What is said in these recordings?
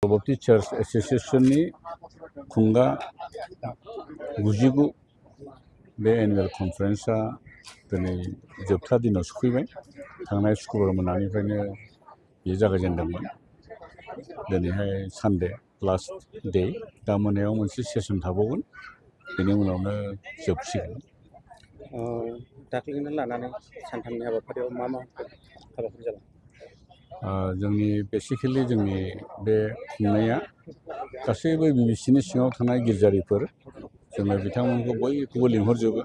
परबर्ती church एसोसिएशननि Khunga 99 बे annual कनफारेन्सआ दिनै जोबथा दिनाव सफैबाय। थांनाय शुक्रबार मोनानिफ्रायनो बेयो जागायजेनदोंमोन। दिनैहाय सानडे लास्ट डे, दा मोनायाव मोनसे सेसन थाबावगोन, बेनि उनावनो जोबसिगोन। दाख्लैनो लानानै सानथामनि हाबाफारियाव मा हाबाफारि जागोन? जोंनि बेसिकेलि जोंनि बे खुंनाया गासैबो बिबिसिनि सिङाव थानाय गिर्जारिफोर, जोङो बिथांमोनखौ बयखौबो लिंहरजोबो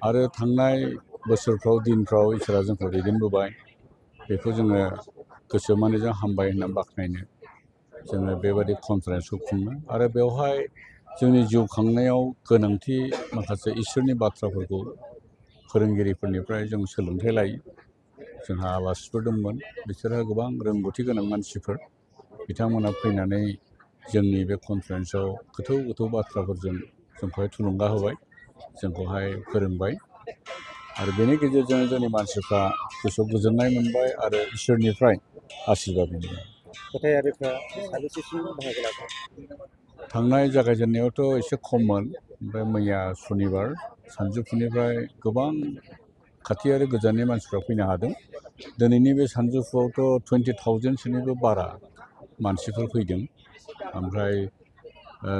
आरो थांनाय बोसोरफ्राव दिनफ्राव इसोरा जोंखौ दैदेनबोबाय, बेखौ जोङो गोसो मानिजों हामबाय होनना बाख्नायनो जोङो बेबायदि कनफारेन्सखौ खुङो आरो बेवहाय जोंनि जिउ खांनायाव गोनांथि माखासे इसोरनि बाथ्राफोरखौ फोरोंगिरिफोरनिफ्राय जों सोलोंथाइ लायो। जोंहा आलासिफोर दंमोन, बिसोरहा गोबां रोंगौथि गोनां मानसिफोर, बिथांमोना फैनानै जोंनि बे कनफारेन्सआव गोथौ गोथौ बाथ्राफोरजों जोंखौहाय थुलुंगा होबाय, जोंखौहाय फोरोंबाय आरो बेनि गेजेरजों जोंनि मानसिफ्रा गोसोआव गोजोननाय मोनबाय आरो इसोरनिफ्राय आशीर्बाद मोनबाय। फोथायारिफ्रा साबेसेसिम बाहागो लागोन? थांनाय जागायजेननायावथ' एसे खममोन, ओमफ्राय मैया सनिबार सानजौफुनिफ्राय गोबां खाथि आरो गोजाननि मानसिफ्रा फैनो हादों। दिनैनि बे सानजौफुआवथ' 20,000सोनिबो बारा मानसिफोर फैदों। ओमफ्राय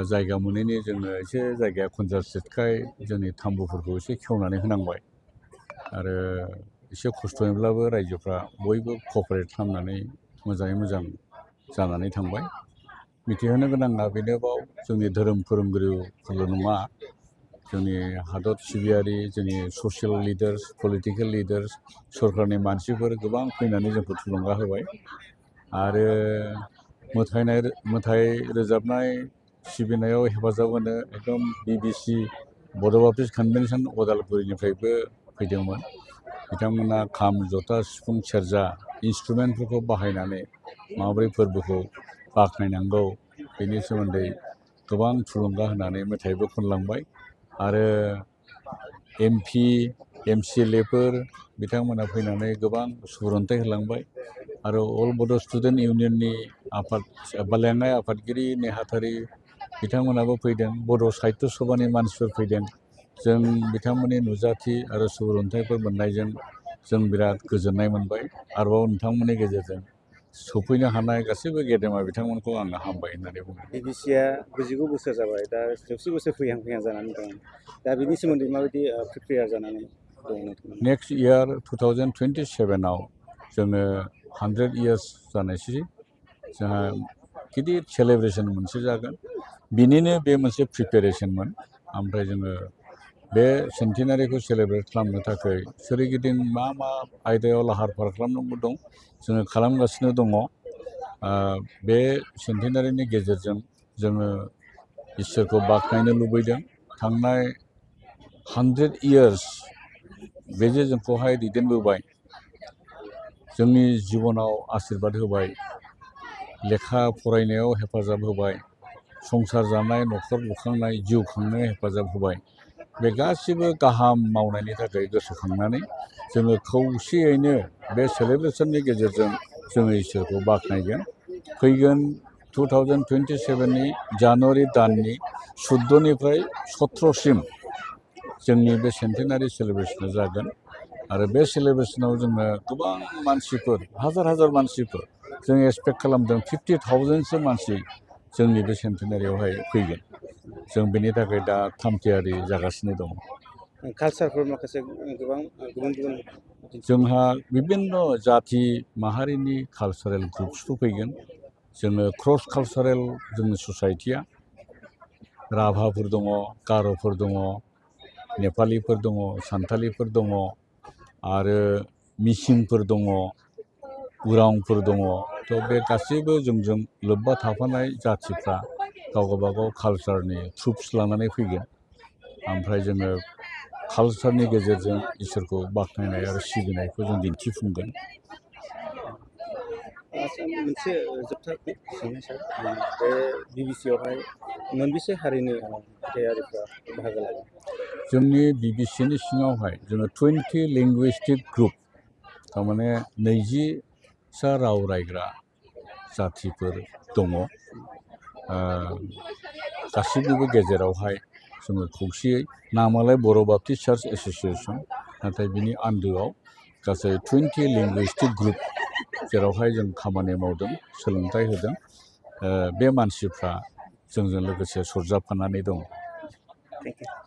जायगा मोनैनि जोङो एसे जायगाया कनजास्टेडखाय जोंनि थाम्बुफोरखौ एसे खेवनानै होनांबाय आरो एसे खस्थ'यैब्लाबो रायजोफ्रा बयबो क'पारेट खालामनानै मोजाङै मोजां जानानै थांबाय। मिथिहोनो गोनाङा बेनोबाव जोंनि धोरोम फोरोंगिरिफोरल' नङा, जोंनि हादर सिबियारि, जोंनि ससियेल लिडार्स, पलिटिकेल लिडार्स, सरकारनि मानसिफोर गोबां फैनानै जोंखौ थुलुंगा होबाय आरो मेथाइ रोजाबनाय सिबिनायाव हेफाजाब होनो एकदम BBC बड' बाप्टिस्ट कनभेनसन अदालगुरिनिफ्रायबो फैदोंमोन। बिथांमोना खाम, जथा, सिफुं, सेरजा इन्सट्रुमेन्टफोरखौ बाहायनानै माबोरै फोरबोखौ बाख्नायनांगौ बेनि सोमोन्दै गोबां थुलुंगा होनानै मेथाइबो खनलांबाय आरो MP, MCLAफोर बिथांमोना फैनानै गोबां सुबुरुन्थाइ होलांबाय आरो अल बड' स्टुडेन्ट इउनियननि लेङाइ आफादगिरि नेहाथारि बिथांमोनाबो फैदों, बड' साहित्य सभानि मानसिफोर फैदों। जों बिथांमोननि नुजाथि आरो सुबुरुन्थाइफोर मोननायजों जों बिराद गोजोननाय मोनबाय। आरोबाव नोंथांमोननि गेजेरजों सफैनो हानाय गासैबो गेदेमा बिथांमोनखौ आङो हामबाय होननानै बुङो। BBCआ 99 बोसोर जाबाय, दा 100 बोसोर फैहां जानानै दं। दा बिनि सोमोन्दै माबायदि प्रिपेयार जानानै दं नोंथांमोना? नेक्स्ट इयार 2027आव जोङो 100 इयार्स जानायसै, जोंहा गिदिर सेलेब्रेसन मोनसे जागोन। बिनिनो बे मोनसे प्रिपेरेसनमोन। ओमफ्राय जोङो बे सेन्टिनारिखौ सेलेब्रेट खालामनो थाखाय सोरगिदिं मा आयदायाव लाहार फाहार खालामनांगौ दं, जोङो खालामगासिनो दङ। बे सेन्टिनारिनि गेजेरजों जोङो इसोरखौ बाख्नायनो लुबैदों। थांनाय 100 इयार्स बे जे जोंखौहाय दैदेनबोबाय, जोंनि जिबनाव आशीर्बाद होबाय, लेखा फरायनायाव हेफाजाब होबाय, संसार जानाय, न'खर लुखांनाय, जिउ खांनायाव हेफाजाब होबाय, बे गासिबो गाहाम मावनायनि थाखाय गोसोखांनानै जोङो खौसेयैनो बे सेलेब्रेसननि गेजेरजों जोङो इसोरखौ बाख्नायगोन। फैगोन 2027नि जानुवारि दाननि 14निफ्राय 17सिम जोंनि बे सेन्टिनारि सेलेब्रेसना जागोन आरो बे सेलेब्रेसनाव जोङो गोबां मानसिफोर, हाजार मानसिफोर जों एक्सपेक्ट खालामदों 50,000सो मानसि जोंनि बे सेन्टिनारियावहाय फैगोन। जों बेनि थाखाय दा थामथियारि जागासिनो दङ। कालसारफोर माखासे गोबां गुबुन जोंहा बिभिन्न जाथि माहारिनि कालसारेल ग्रुप्सफोर फैगोन। जोङो क्रस कालसारेल जोंनि ससाइटिया राभाफोर दङ, गार'फोर दङ, नेपालिफोर दङ, सान्थालिफोर दङ आरो मिसिंफोर दङ, उरांफोर दङ। थ' बे गासैबो जोंजों लोब्बा थाफानाय जाथिफ्रा गावबागाव कालसारनि ट्रुप्स लानानै फैगोन। ओमफ्राय जोङो कालसारनि गेजेरजों इसोरखौ बाख्नायनाय आरो सिबिनायखौ जों दिन्थिफुंगोन। मोनसे जोबथा सोंनाय सार, बे BBCआवहाय मोनबेसे हारिनि फोथायारिफ्रा बाहागो लागोन? जोंनि BBCनि सिङावहाय जोङो 20 लिंगुइस्टिक ग्रुप, थारमाने 20सा राव रायग्रा जाथिफोर दङ गासिनिबो गेजेरावहाय जोङो खौसेयै नामालाय बर' बाप्टिस्ट चार्च एस'सिएसन नाथाय बिनि आन्दोआव गासै 20 लिंगुइस्टिक ग्रुप जेरावहाय जों खामानि मावदों सोलोंथाइ होदों बे मानसिफ्रा जोंजों लोगोसे सरजाबफानानै दङ। Thank you